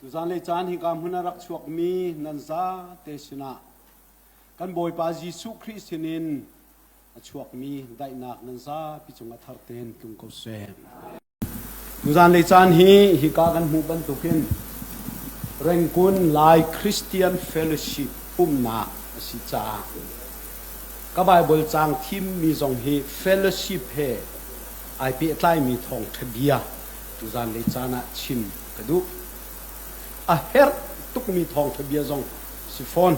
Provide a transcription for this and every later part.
Tuzanlei caan hika hmun a rak chuakmi nan zate sinah kan Bawipa Jesuh Khrih sinin a chuakmi daihnak nan zapi cungah thar tein tlung ko seh. Tuzanlei caan hi hika kan hmuh bantukin Rangoon Lai Christian Fellowship pumhnak a si caah ka Bible caang thimmi zong hi fellowship he ai pehtlaimi thawngṭha bia tuzanlei caan ah chim ka duh. A herh tukmi thawngṭha bia zong si fawn.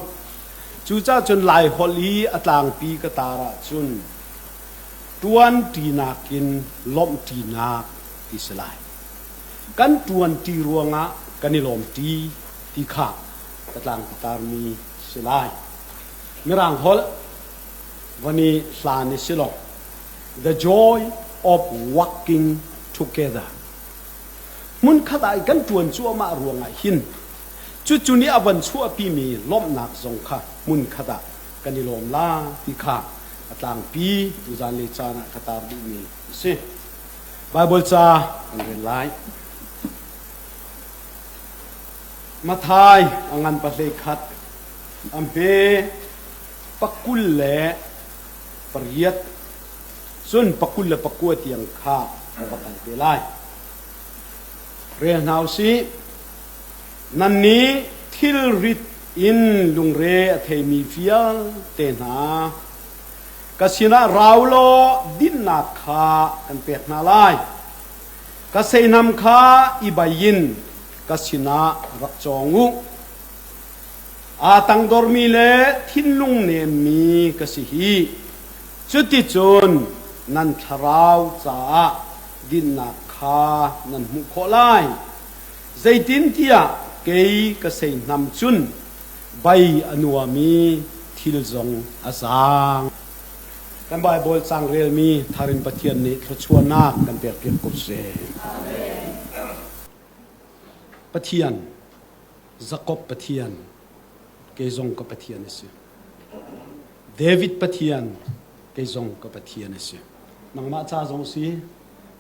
Cucaah cun Laiholh i a tlangpi ka tar ahcun ṭuanṭinak in lawmhṭinak ti si lai. Kan ṭuanṭi ruangah kan i lawmṭi ti kha ka tlangpi tarmi si lai. Mirang holh van i hlan i si lo. The joy of working together. Hmunkhat ah kan ṭuan cuahmah ruangah hin cucu nih a van chuahpimi lawmhnak zong kha hmunkhat ah kan i lawm la ti kha a tlangpi tuzan le caan ah ka tar duhmi a si. Baibal ca kan rel lai. Mathai a ngan pahlei khat a hme pakul le pariat cun pakul le pakua tiang kha ka va kal te lai. Rel hna u sih. Nannih thilrit in lungre a theimi vialte hna, ka sinah rau law dinhnak kha kan pek hna lai. Ka seihnam kha i bai in ka sinah rak cawng u. Aa tangdormi le thinlung nemmi ka si hih. Cuticun nan thlarau caah dinnak kha nan hmuh khawh lai. Zeitintiah kei ka seihnam cun bei a nuam i thil zong a zaang. Kan Baibal caang relmi thar in Pathian nih thluachuahnak kan pekpiak ko seh. Pathian, Jakob Pathian, kei zong ka Pathian a si. David Pathian, kei zong ka Pathian a si. Nangmah ca zong si,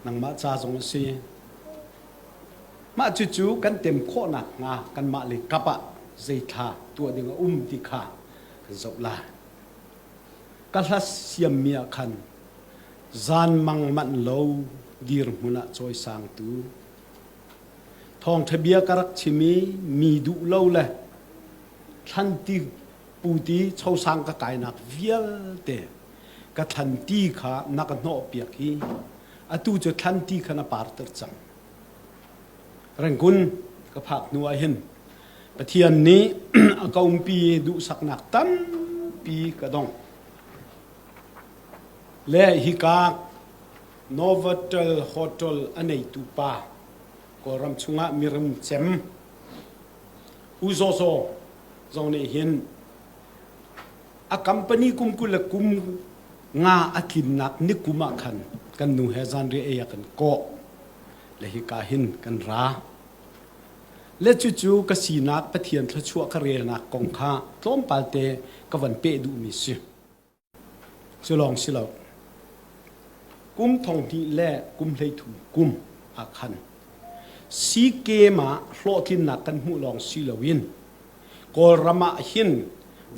nangmah ca zong a si. Mah cucu kan tem khawhnak hnga kanmah le kap ah zeithla tuah ding a um ti kha kan zoh lai. Ka hla siammi ah khan zan mang manh lo dirhmun ah cawisangtu Thawngṭha bia ka rak chim i mi duh lo le thlanti puti chosang ka kainak vialte ka thlanti kha na ka hnawhpiak i atu cu thlanti kha na parter cang. Rangoon ka phak hnu ah hin Pathian nih a ka umpi i duhsaknak tampi ka dong. Le hika Novotel Hotel a neitu pa Kawlram chungah mirum cem U Zaw Zaw zong nih hin a company kum 20 le kum nga a tlinnak ni kum ah khan kan nu he zanriah ei a kan kawh le hika hin kan ra le cucu ka sinak Pathian thluachuah ka relnak kong kha tlawmpal te ka van peh duhmi si. Cu lawng si lo. Kum 2000 le kum 13 kum ah khan SEA ah hlawhtlinnak kan hmuh lawng si loin Kawlram ah hin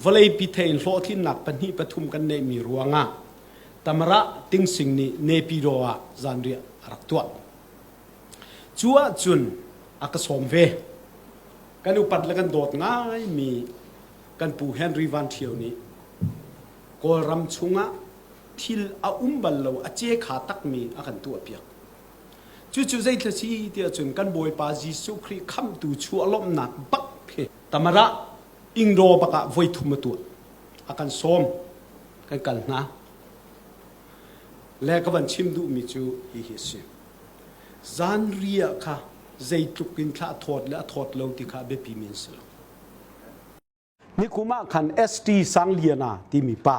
vawleipi thei in hlawhtlinnak pahnih pathum kan neihmi ruangah Tamara Tingsing nih Naypyidaw ah zanriah a rak tuah. Cu ahcun a ka sawm ve. Kan upat le kan dawt ngaimi kan pu Henry Van Ṭhio nih Kawlram chungah thil a um bal lo a ce kha takmi a kan tuahpiak. Cucu zeithil si tiah cun kan Bawipa Jesuh Khrih khamhtu chuah lawmhnak bak khi Tamara Ingdaw bak ah voi thum a tuah. A kan sawm. Kan kal hna. Le ka van chim duhmi cu hihi a si. Zanriah kha zeitluk in thla a thawt le a thawt lo ti kha a biapi mi an si lo. Nikum ah khan ST Sangliana timi pa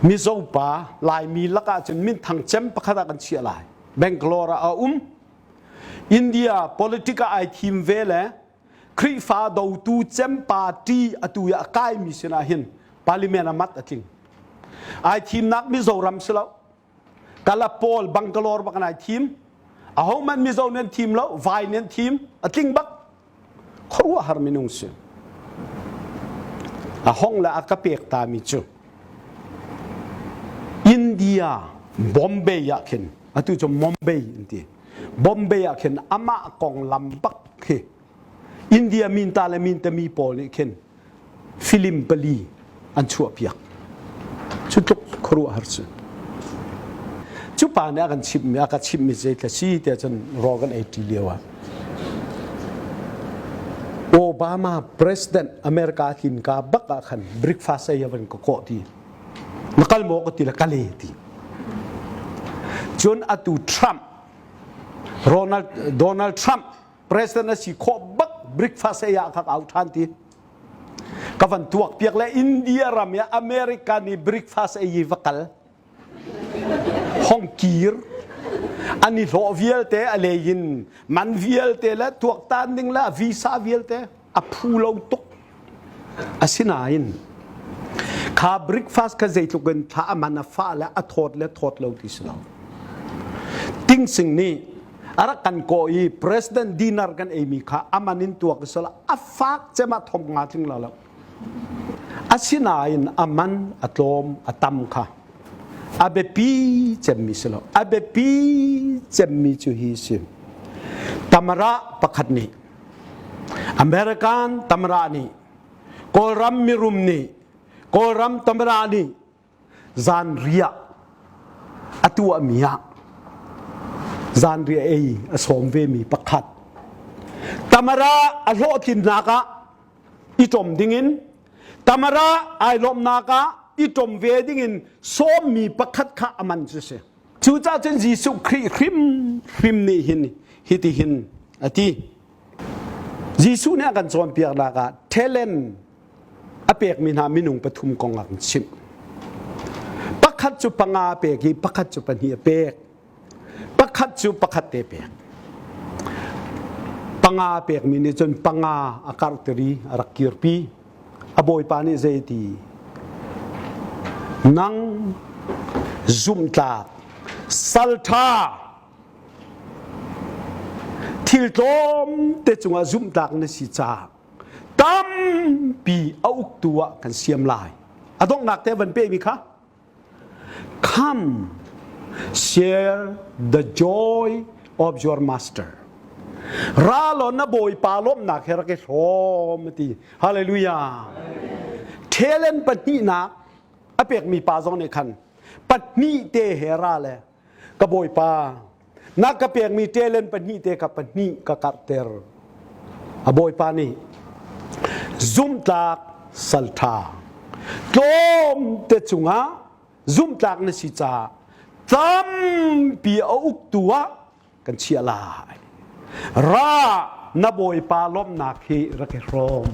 Mizo pa Laimi lakah cun minthang cem pakhat ah kan chiah lai. Bangalore ah a um. India politic ah ai thim ve le Khrihfa dotu cem party atu i a kaimi sinah hin parliament a mat a tling. Ai thimnak Mizoram si lo. Kala pawl Bangalore bak an ai thim. Ahohmanh Mizo nih an thim lo, vai nih an thim. A tling bak. Khuaruahhar minung si. A hong le a ka pek ta mi cu India Bombay ah khin atu cu Mumbai an ti. Bombay ah khin amah konglam bak khi India minta le mintami pawl nih khin film pali an chuahpiak. Cu tluk khuaruahhar cu. Cu pa nih a kan chimhmi a ka chimhmi zeitla si tiah cun rawl kan ei ṭi lio ah Obama president America tlin ka bak ah khan breakfast ei a van ka kawh ti. Na kal maw ka ti le kale ti. Cun atu Trump Ronald Donald Trump president a si khawh bak breakfast ei ah kha ka au ṭhan ti. Ka van tuak piak le India ram i America nih breakfast ei i va kal. Hong kir. An i hlawh vialte a lei in man vialte le tuaktan ding le visa vialte a phu lo tuk. Asinain kha breakfast kha zeitluk in thla a man a fah le a thawt le thawt lo ti si lo. Tingsing nih a rak kan kawh i president dinner kan eimi kha a man in tuak sal a fak cem ah thom nga tling lo lo. Asinain a man a tlawm a tam kha a biapi cemmi si lo. A biapi cemmi cu hi si. Tamara pakhat nih American tamara nih Kawlram mirum nih Kawlram tamara nih zanriah a tuahmi ah zanriah ei a sawm vemi pakhat tamara a hlawhtlinnak ah i ṭom dingin tamara ai lawmhnak ah i ṭom ve dingin sawmmi pakhat kha a man cu si cucaah cun Jesuh Khrih hrimhrim nih hin hitihin a ti Jesuh nih a kan cawnpiaknak ah talent a pekmi hna minung pathum kong a kan chimh. Pakhat cu panga a pek i pakhat cu pahnih a pek. Pakhat cu pakhat te pek. Panga a pekmi nih cun panga a karhter i a rak kirpi. A bawipa nih zei ti? Nang zumhtlak salṭha thil tlawmte cungah zumhtlak na si caah tampi a uktu ah kan siam lai. A donghnak te van pehmi kha come share the joy of your master. Ra law na bawipa lawmhnak he rak i hrawm ti. Hallelujah. Talent pahnihnak a pekmi pa zong nih khan pahnih te he ra le ka bawipa na ka pekmi talent pahnih te kha pahnih ka karhter a bawipa nih zumtlak salṭha tlawmte cungah zumtlak na si caah tampi a uktu ah kan chiah lai ra na bawipa lawmhnak hi rak i hrawm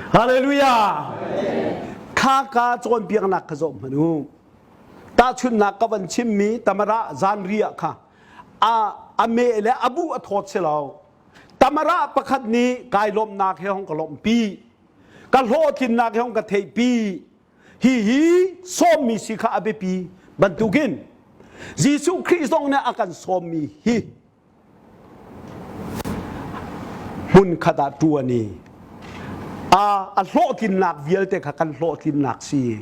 hallelujah kha ka cawnpiaknak kha zoh hmanh u Tahchunhnak ka van chimmi tamara zanriah kha a a meh le a buh a thawt si lo. Tamara pakhat nih kai lawmhnak he hong ka lawmhpi. Ka hlawhtlinnak he hong ka theihpi. Hi hi sawmmi si kha a biapi bantukin Jesuh Khrih zong nih a kan sawmmi hi Hmunkhat ah ṭuan i a hlawhtlinnak vialte kha kan hlawhtlinnak si.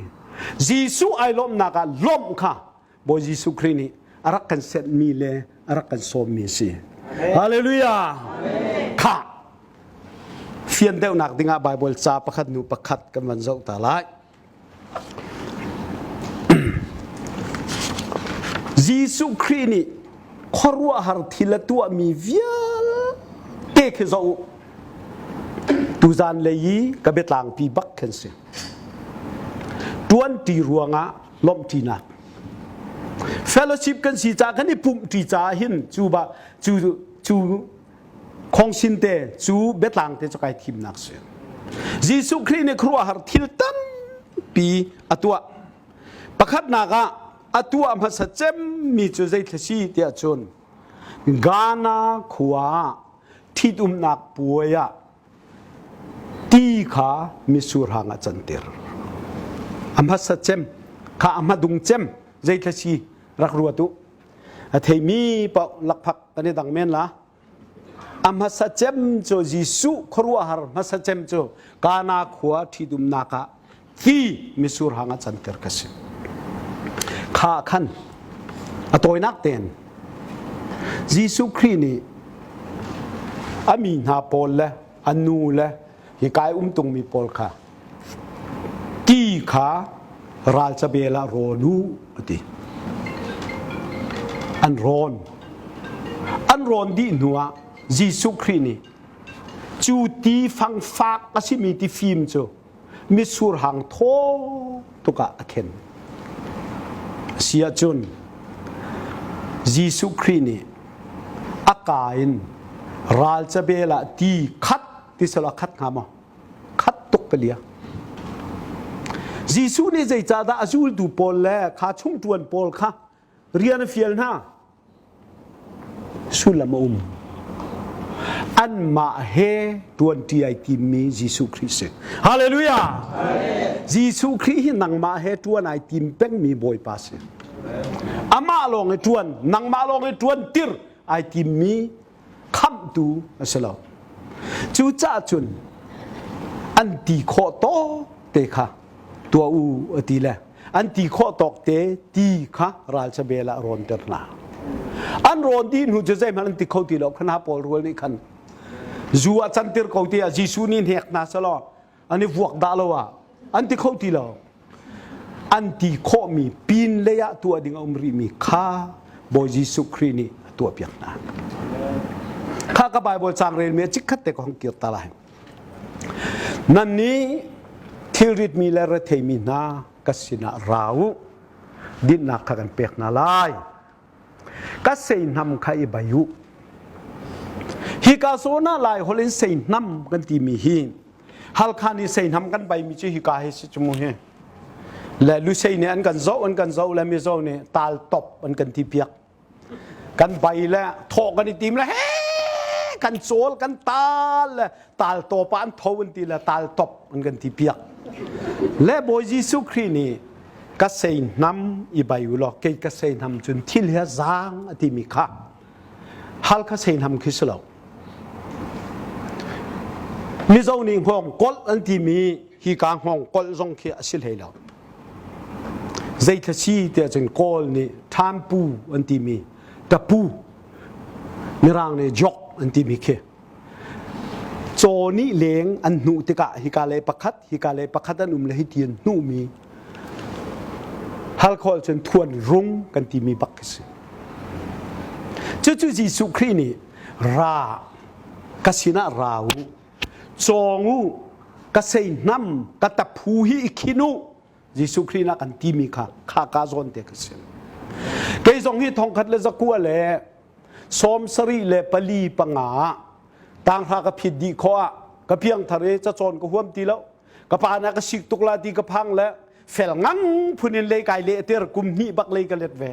Jesuh ai lawmhnak ah lawmh kha Bawi Jesuh Khrih nih a rak kan senhmi le a rak kan sawmmi a si. Hallelujah! Kha fian deuhnak dingah Baibal ca pakhat hnu pakhat kan van zoh ta lai. Jesuh Khrih nih khuaruahhar thil a tuahmi vialte khi zoh u. Tuzan lei i ka biatlangpi bak khan si. Ṭuanṭi ruangah lawmhṭinak. Fellowship kan si caah kan i pumhṭi caah hin cu ba cu cu khongsin te cu biatlang te cu kai thimnak si. Jesuh Khrih nih khuaruahhar thil tampi a tuah. Pakhatnak ah a tuah hmasa cemmi cu zeithla si tiah cun Ghana khua ah ṭhitumnak puai ah ti kha mitsur hang ah canter. A hmasa cem kha a hmadung cem zeithla si rak ruat u. A theimi paoh lakphak kan i dang men la. A hmasa cem cu Jesuh khuaruahhar hmasa cem cu Kana khua ṭhitumnak ah ti mitsur hang ah canter ka si. Kha khan a tawinak tein Jesuh Khrih nih a mi hna pawl le a nu le hi kai um tungmi pawl kha ti kha ralcabel ah rawn u a ti. An rawn. An rawn dih hnuah Jesuh Khrih nih cu ti fangfak a simi tifim cu mitsur hang thaw tuk ah a khen. Si ahcun Jesuh Khrih nih a ka in ralcabel ah ti khat ti sal a khat hnga maw? Khat tuk ka lia. Jesuh nih zeicahdah a zultu pawl le kha chungṭuan pawl kha rian a fial hna? Sullam a um. Anmah he ṭuanṭi ai timmi Jesuh Khrih si. Hallelujah! Jesuh Khrih hi nangmah he ṭuan ai tim pengmi Bawipa si. Amah lawng i ṭuan, nangmah lawng i ṭuan tir ai timmi khamhtu a si lo. Cucaah cun an ti khawh tawk te kha tuah u a ti le an ti khawh tawk te ti kha ralchabel ah rawnter hna. An rawn dih hnu cu zeihmanh an ti kho ti lo khan ha pawl rual nih khan zu ah cantir ko tiah Jesuh nih hnek hna selaw an i vuak dah lo ah an ti kho ti lo an ti khawhmi pin lei ah tuah ding a um rihmi kha Bawi Jesuh Khrih nih a tuahpiak hna. Kha ka Bible caang relmi a chikkhat te ka hong kir ta lai. Nan nih thilritmi le retheimi hna ka sinah ra u dinnak kha kan pek hna lai. Ka seihnam kha i bai u. Hika zawn ah Lai holh in seihnam kan timi hi Halkha nih seihnam kan baimi cu hika hi si cu mu hi. Le Lusei nih an kan zoh an kan zoh le Mizo nih tal top an kan ti piak. Kan bai le thawh kan i tim le he kan cawl kan tal le tal top ah an tho an ti le tal top an kan ti piak. Le Bawi Jesuh Khrih nih ka seihnam i bai u law kei ka seihnam cun thil hi a zaang a timi kha Halkha seihnam khi si lo. Mizo nih hngawng kolh an timi hi ka hngawng kolh zong khi a si hlei lo. Zeithla si tiah cun Kawl nih ṭhampu an timi tapu Mirang nih jok an timi khi Caw nih leng an hnuh tikah hika le pakhat, hika le pakhat an um le hiti an hnuhmi halkhawl cun thuan rung kan timi bak khi si. Cucu Jesuh Khrih nih ra ka sinah ra u, cawng u, ka seihnam, ka taphu hi i khin u, Jesuh Khrih na kan timi kha kha ka zawn te ka si. Kei zong hi thongkhat le zakua le 74 ah tanghra ka phit dih khawh ah ka piangthar i cacawn ka huam ti lo ka pa na ka sik tuk la ti ka phang le fel ngang phun in lei kai leh tir kum hnih bak lei ka let ve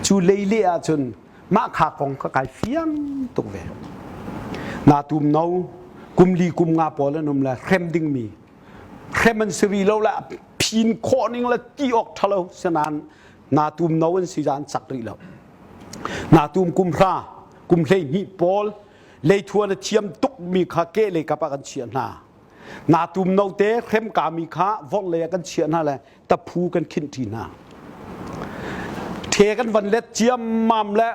cu lei leh ahcun mah kha kong ka kai fiang tuk ve na tum no kum li kum nga pawl an um le hrem ding mi hrem an si ri lo la phin khawh ning le ti awk thalo senan na tum no an si an cak rih lo na tum kum hra kum 12 pawl leithuan a thiam tuk mi kha ke lei kap ah kan chiah hna na tum no te hrem ka mi kha vong lei ah kan chiah hna le taphu kan khinh ṭi hna the kan van let ciammam le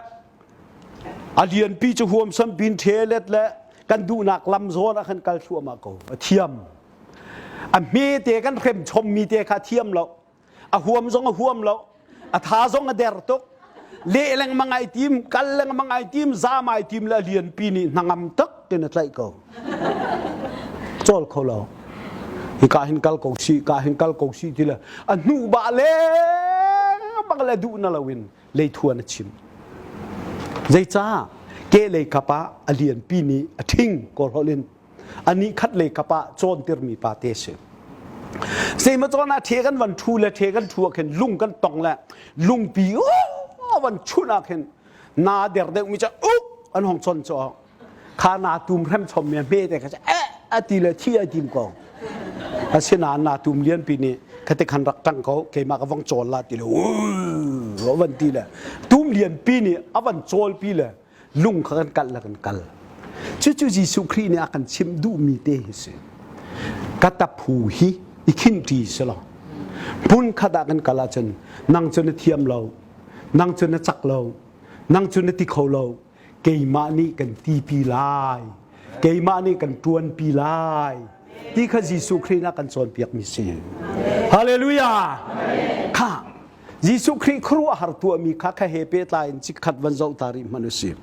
a lianpi cu huam sam pin the let le kan duhnak lam zawn ah khan kal thluahmah ko a thiam a hme te kan hrem chom mi te kha thiam lo a huam zong a huam lo a tha zong a der tuk leh lengmang ai tim kal lengmang ai tim zam ai tim le a lianpi nih hnangam tak tin a tlaih ko cawl kho lo hi ka hin kal ko si ka hin kal ko si ti le a hnu ba le bang le duh na loin leithuan a chim zeicah ke lei kap ah a lianpi nih a ṭhing kawlholh in ani khat lei kap ah cawntirmi pa te si zeimaw cawn ah the kan van ṭhu le the kan ṭhu ah khin lung kan tong le lungpi van chunh ah khin na der deuh mi cu uk an hong chon cu kha na tum hrem chom mi hme te kha eh a ti le thi ai tim ko asinain na tum lianpi nih khate khan rak ṭang ko keimah ka vong cawl la ti le van ti le tum lianpi nih a van cawl pi le lung kha kan kal le kan kal. Cucu Jesuh Khrih nih a kan chimh duhmi te hi si. Ka taphu hi i khinṭi si lo. Hmun khat ah kan kal ahcun nang cu na thiam lo, nang cu na cak lo, nang cu na ti kho lo, keimah nih kan tipi lai, keimah nih kan ṭuanpi lai ti kha Jesuh Khrih nih a kan cawnpiakmi si. Hallelujah! Kha Jesuh Khrih khuaruahhar tuahmi kha kha he pehtlai in chikkhat van zoh ta rih hmanh u si.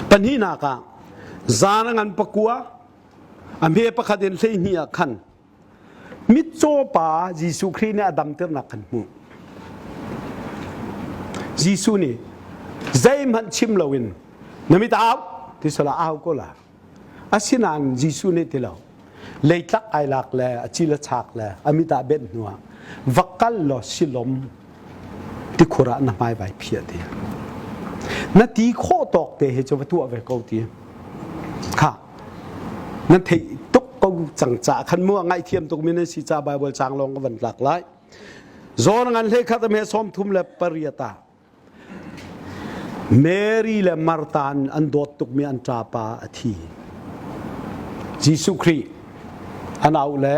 Pahnihnak ah zan a ngan pakua a hme pakhat in 12 ah khan mitcaw pa Jesuh Khrih nih a damternak kan hmuh. Jesuh nih zeihmanh chim loin na mit au ti sala au ko la. Asinain Jesuh nih ti lo. Leitlak ai lak le a cil a chak le a mit ah benh hnuah va kal law silom tikhur ah na hmai vai phiah ti. Na ti khawh tawk te hi cu va tuah ve ko ti. Kha nan theih tuk ko cang ca khan mu ngaihthiam tuk mi nan si ca Bible cang lawng ka van tlak lai. Zawn ngan hlei khat me 38 ah Mary le Martha an dawt tukmi an ṭapa a thi. Jesuh Khrih an auh le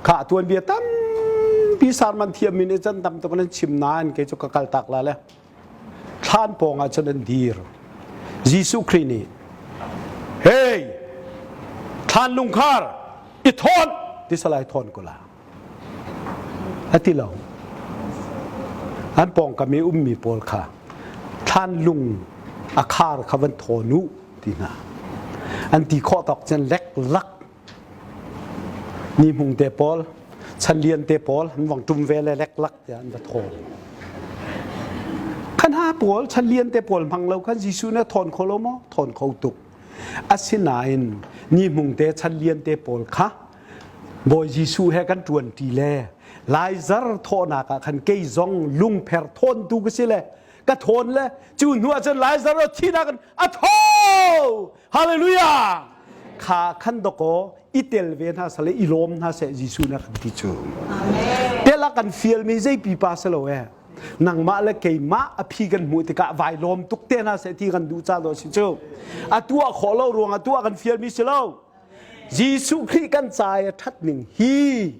kha tuanbia tampi sarman thiammi nih cun tam tuk an chim nain kei cu ka kal tak la le thlan pawng ah cun an dir. Jesuh Khrih nih Hey thlan lungkhar i thawn ti salai thawn ko la. A ti lo. An pawngkam i ummi pawl kha thlanlung a khar kha van thawn u ti hna. An ti khawh tawk cun lek lak ni hmung te pawl chanlian te pawl an vong tum ve le lek lak tiah an va thawn. Khan ha pawl chanlian te pawl hmang lo khan Jesuh nih a thawn kho lo maw? Thawn kho tuk. Asinain ni hmung te chanlian te pawl kha Bawi Jesuh he kan ṭuanṭi le Laizar thawhnak ah khan kei zong lungpher thawntu ka si le ka thawn le cu hnu ah cun Laizar thihnak in a tho! Hallelujah! Kha khan dakaw i tel ve hna seh le i lawm hna seh Jesuh na kan ti cu. Tel a kan fialmi zei pipa si lo eh. Nangmah le keimah a phi kan hmuh tikah vai lawm tuk te hna seh ti kan duh ca dawh si cu. A tuah khawh lo ruang ah tuah kan fialmi si lo. Jesuh Khrih kan ca i a ṭhat ning hi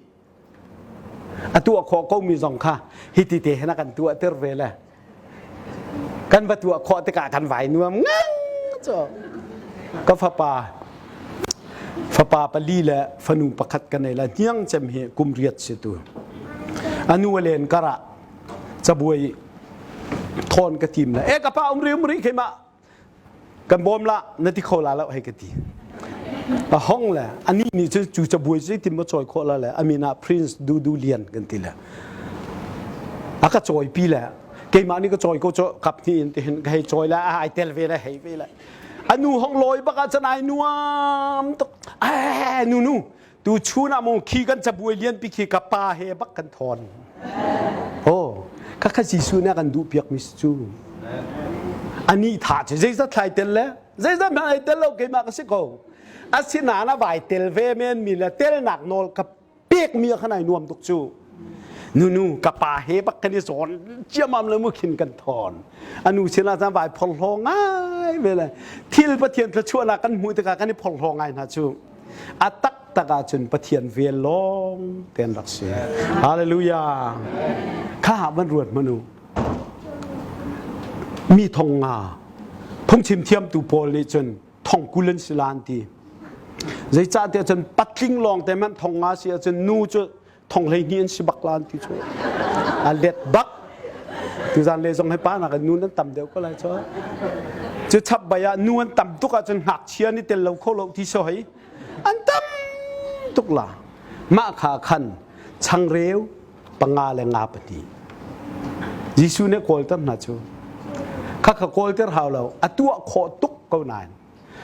a tuah khawh komi zong kha hiti te hin a kan tuahter ve le kan va tuah khawh tikah kan vai nuam ngang cu ka fapa fapa pali le fanu pakhat ka nei la hniang cem hi kum riat si tu anu len karah cabuai thawn ka tim le e ka pa umri umri keimah kan bawm la na ti kho la lo hei ka ti a hong le ani nih cu cu cabuai cu tim ma cawi khawh la le amin ah prince dudu lian kan ti le a ka cawi pi le keimah nih ka cawi ko cho kap ni in ti hin ka hei cawi le a ai tel ve le hei ve le anu hong lawi bak ah cun ai nuam tuk eh nu nu Tu chun ah mu khi kan cabuai lianpi khi ka pa he bak kan thawn. Oh, kha kha Jesuh nih a kan duh piak mi cu. Ani tha cu zeizat thlai tel le zeizat hmanh ai tel lo keimah ka si ko. Asinain a vai tel ve men mi le telnak nawl ka pek mi khan ai nuam tuk cu. Nunu ka pa he bak kan i zawn ciamam le mu khin kan thawn. Anu sinah cun vai phorhlaw ngai ve le thil Pathian thluachuahnak kan hmuh tikah kan i phorhlaw ngai hna cu. A taktak ahcun Pathian vel lawng te an rak si. Hallelujah. Kha van ruat hmanh u. Mi thong nga phungchim thiamtu pawl nih cun thong kul an si la an ti. Zeicahtiah cun patling lawng te hmanh thong nga si ahcun nu cu thong 12 an si bak la an ti cu. A let bak. Tuzan le zong hi pa nak in nu nan tam deuh ko lai cu. Cu chap bai ah nu an tam tuk ahcun ngakchia nih tel lo kho lo ti so hei. An tam tuk la. Mah kha khan changreu panga le nga pahnih. Jesuh nih kawlter hna cu. Kha kha kawlter hau lo. A tuah khawh tuk ko nain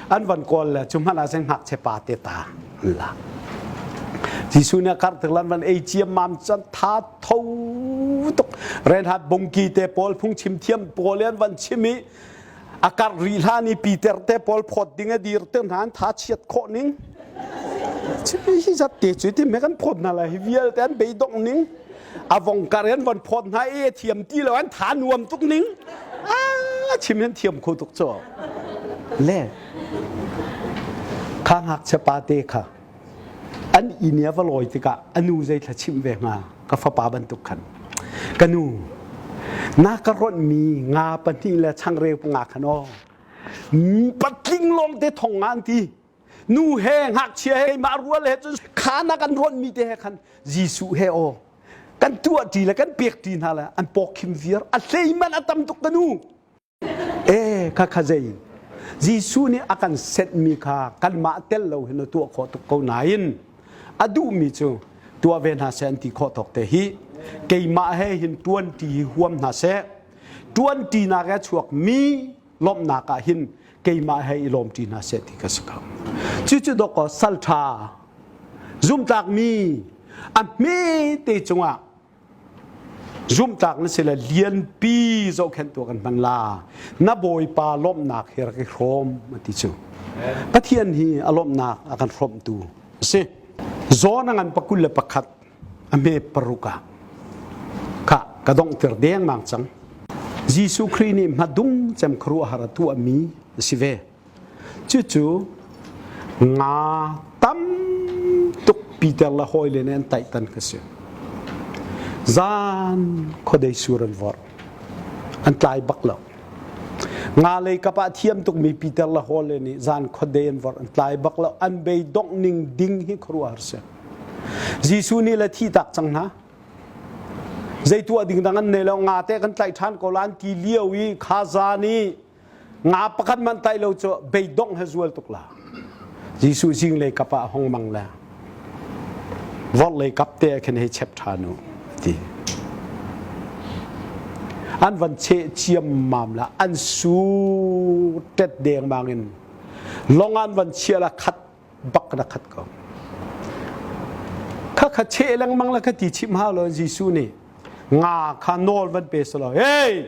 an van kawl le cu hmanh ah cun ngakchia pa te ta an lak Jesuh nih a karh tik lan van ei ciammam cun tha tho tuk Reinhard Bongki te pawl phungchim thiam pawl an van chim i a karh rih hlan i Peter te pawl phawt ding a dir te hna an tha chiat khawh ning hi zat te cu ti me kan phawt hna lai hi vialte an beidongh ning a vong kar an von phawt hna i a thiam ti lo an tha nuam tuk ning a chim hin thiam kho tuk cu le. Kha ngakchia pa te kha an inn i a va lawi tikah a nu zei thla chimh ve hnga ka fapa bantuk khan. Ka nu, na ka ronhmi nga pahnih le changreu panga khan aw patling lawng te thong nga an ti. Nu he ngakchia he mah rual he cun kha na kan ronhmi te he khan Jesuh he aw kan tuah ṭi le kan pek ṭi hna le an pawkhim viar a hlei man a tam tuk ka nu. E kha kha zei Jesuh nih a kan setmi kha kanmah tel lo hin a tuah khawh tuk ko nain a duhmi cu tuah ve hna seh an ti khawh tawk te hi keimah he hin ṭuan ṭi hi huam hna seh ṭuan ṭinak he chuak mi lawmhnak ah hin keimah he i lawm ṭi hna seh ti ka si ko. Cucu dawkaw sal ṭha zumtlakmi a hme te cungah Zumhtlak na si le lianpi zohkhenhtu kan hman la. Na Bawipa lawmhnak hi rak i hrawm a ti cu. Pathian hi a lawmhnak a kan hrawmhtu a si. Zawn a ngan pakul le pakhat a hme paruk ah kha ka donghter dengmang cang. Jesuh Khrih nih hmadung cem khuaruahhar a tuahmi a si ve. Cucu nga tam tuk Peter le hawile nih an taihtan ka si. Zan khuadei sur an vorh. An tlai bak lo. Nga lei kap ah thiam tukmi Peter le hawile nih zan khuadei an vorh an tlai bak lo. An beidongh ning ding hi khuaruahhar si. Jesuh nih le thi tak cang hna. Zei tuah ding dang an nei lo. Nga te kan tlaih ṭhan ko la an ti lio i kha zan i Nga pakhat man tai lo cu beidongh he zual tuk la. Jesuh zinglei kap ah hong mang le vorlei kap te ah khin hei chep ṭhan u ti. An van cheh ciammam la an su tet dengmang in long an van chia la khat bak na khat ko. Kha kha cheh lengmang la kha ti chim hau lo Jesuh nih nga kha nawl van pe selo hey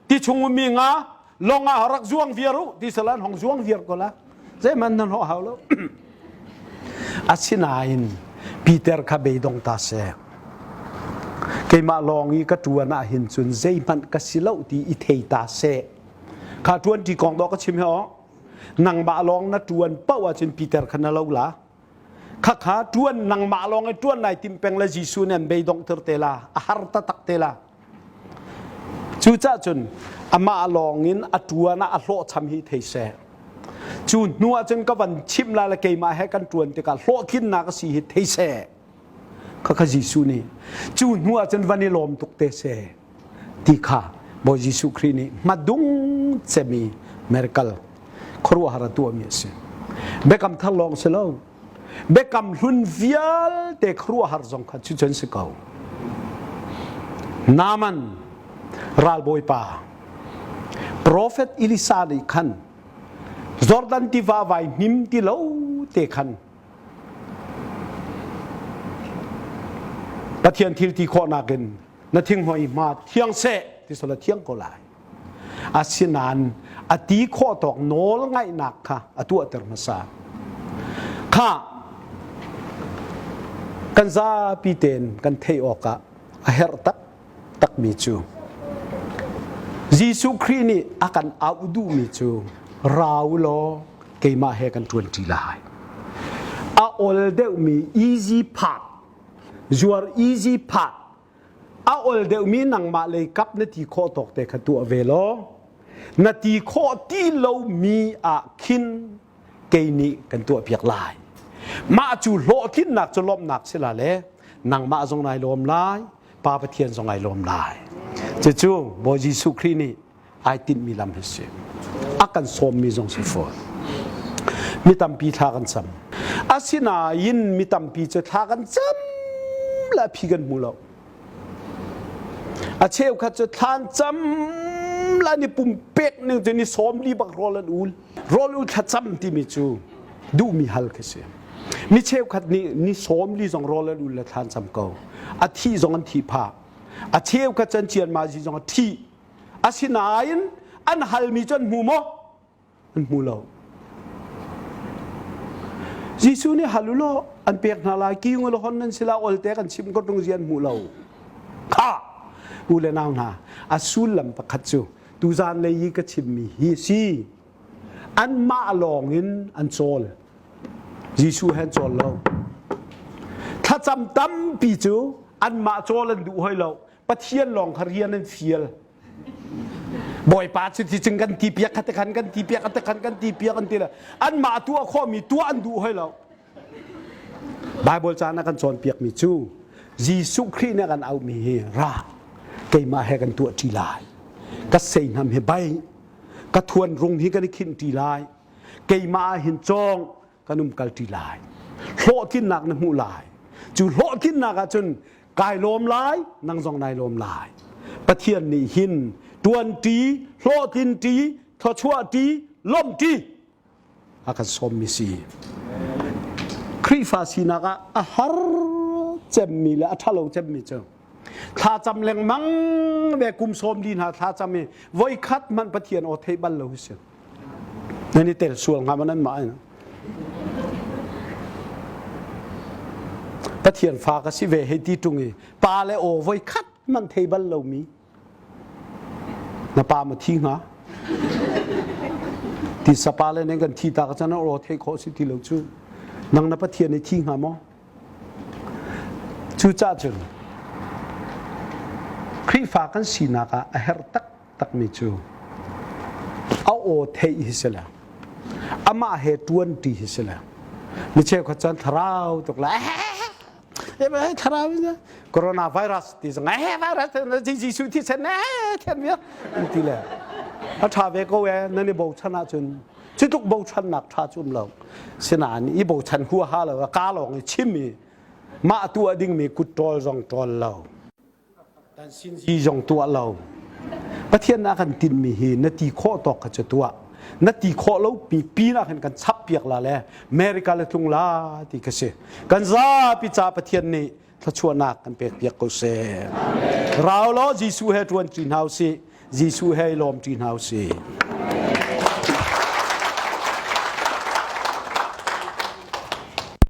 ti chung ummi nga lawng ah rak zuang viar u ti salan hong zuang viar ko la zeihmanh nan hawh hau lo asinain Peter kha beidong ta seh keimah lawng i ka ṭuan ah hin cun zeihmanh ka si lo ti i thei ta seh kha ṭuan ṭi kong dawh ka chim he aw nangmah lawng na ṭuan paoh ahcun Peter kha na lo la khakha ṭuan nangmah lawng i ṭuan lai tim peng le Jesuh nih an beidongh ter te la a har taktak te la Cucah cun amah lawngin a ṭuan ah a hlawhcham hi thei seh. Cu hnu ah cun ka van chimh lai le keimah he kan ṭuan tikah hlawhtlinnak a si hi thei seh. Khakha Jesuh nih cu hnu ah cun van i lawm tuk te seh ti kha Bawi Jesuh Khrih nih hmadung cemi miracle khuaruahhar a tuahmi a si. Biakam thar lawng si lo. Biakam hlun vialte khuaruahhar zong kha cucun si ko. Naaman ralbawipa Profet Elisa nih khan Jordan tiva vai hnim ti lo te khan Pathian thil ti khawhnak in na thinghmui hma thiang seh ti sala thiang ko lai. Asinain a ti khawh tawk nawl ngaihnak kha a tuahter hmasa. Kha kan zapi tein kan theih awkah a herh taktakmi cu Jesuh Khrih nih a kan auh duhmi cu ra u law keimah he kan ṭuanṭi lai. A ol deuhmi easy path, your easy path A ol deuhmi nangmah lei kap na ti khawh tawk te kha tuah ve law na ti khawh ti lomi ah khin kei nih kan tuahpiak lai. Mah cu hlawhtlinnak cu lawmhnak si la le nangmah zong nai lawm lai, Pa Pathian zong ai lawm lai. Cucu Bawi Jesuh Khrih nih ai tinhmi lam hi si. A kan sawmmi zong si fawn. Mi tampi thla kan cam. Asinain mi tampi cu thla kan cam le a phi kan hmu lo. A cheukhat cu thlan cam la ni pumpek ning cu ni sawm li bak rawl an ul. Rawl ul thlacam timi cu duhmi hal khi si. Mi cheukhat nih ni sawm li zong rawl an ul le thlan cam ko. A thih zong an thih phah. A cheukhat cu an cian ma zi zong a thih. Asinain an halmi cu an hmu maw? An hmu lo. Jesuh nih hal u law an pek hna lai ki ngol hon nan sila olte kan chim ko tung an hmu lo. Kha u le nau hna a sullam pakhat cu tuzan lei i ka chimmi hi si. Anmah lawng in an cawl. Jesuh he an cawl lo. Thlacam tampi cu anmah cawl an duh hoi lo. Pathian lawng kha rian an fial. Bawipa cu ti cing kan ti piak kha te khan kan ti piak te khan kan ti piak an ti le anmah tuah khawhmi tuah an duh hoi lo. Bible caan a kan cawnpiakmi cu Jesuh Khrih nih a kan auhmi hi ra keimah he kan tuah ṭi lai. Ka seihnam hi bai ka thuan rung hi kan i khinh ṭi lai. Keimah ah hin cawng kan um kal ṭi lai. Hlawhtlinnak na hmuh lai. Cu hlawhtlinnak ah cun kai lawm lai, nang zong nai lawm lai. Pathian nih hin ṭuan ṭi, hlawhtlin ṭi, thluachuah ṭi, lawmh ṭi a kan sawmmi si. Khrihfa sinak ah a har cemmi le a ṭhalo cemmi cu thlacam lengmang ve kum sawm li hna thlacam i voikhat hmanh Pathian aw theih bal lo hi si. Nan i tel sual hnga ma nan mah in. Pathian fa ka si ve hei ti ṭung i pa le aw voikhat hmanh thei bal lomi Na pa ma thi hnga? Ti sapa le nan kan thi ta ka chan ro thei khawh si ti lo cu. Nang na Pathian i thi hnga maw? Cucah cun Khrihfa kan sinak ah a herh taktak mi cu a aw theih hi si le amah he ṭuan ṭi hi si le mi cheukhat cun thlarau tuk la thlarau coronavirus ti zong eh virus Jesuh thisen eh thian viar ti le a ṭha ve ko e nan i bochan ahcun cu tluk bochannak ṭha cu um lo sinain i bochan huaha lo ka lawng i chim i mah tuah dingmi kut ṭawl zong ṭawl lo Hi zong tuah lo. Pathian a kan tinhmi hi na ti khawh tawk kha cu tuah. Na ti khawh lo pi pinah khan kan chap piak la le America le tlung la ti ka si. Kan zapi ca Pathian nih thluachuahnak kan pek piak ko seh. Rau law Jesuh he ṭuan ṭi hna usih. Jesuh he i lawm ṭi hna usih.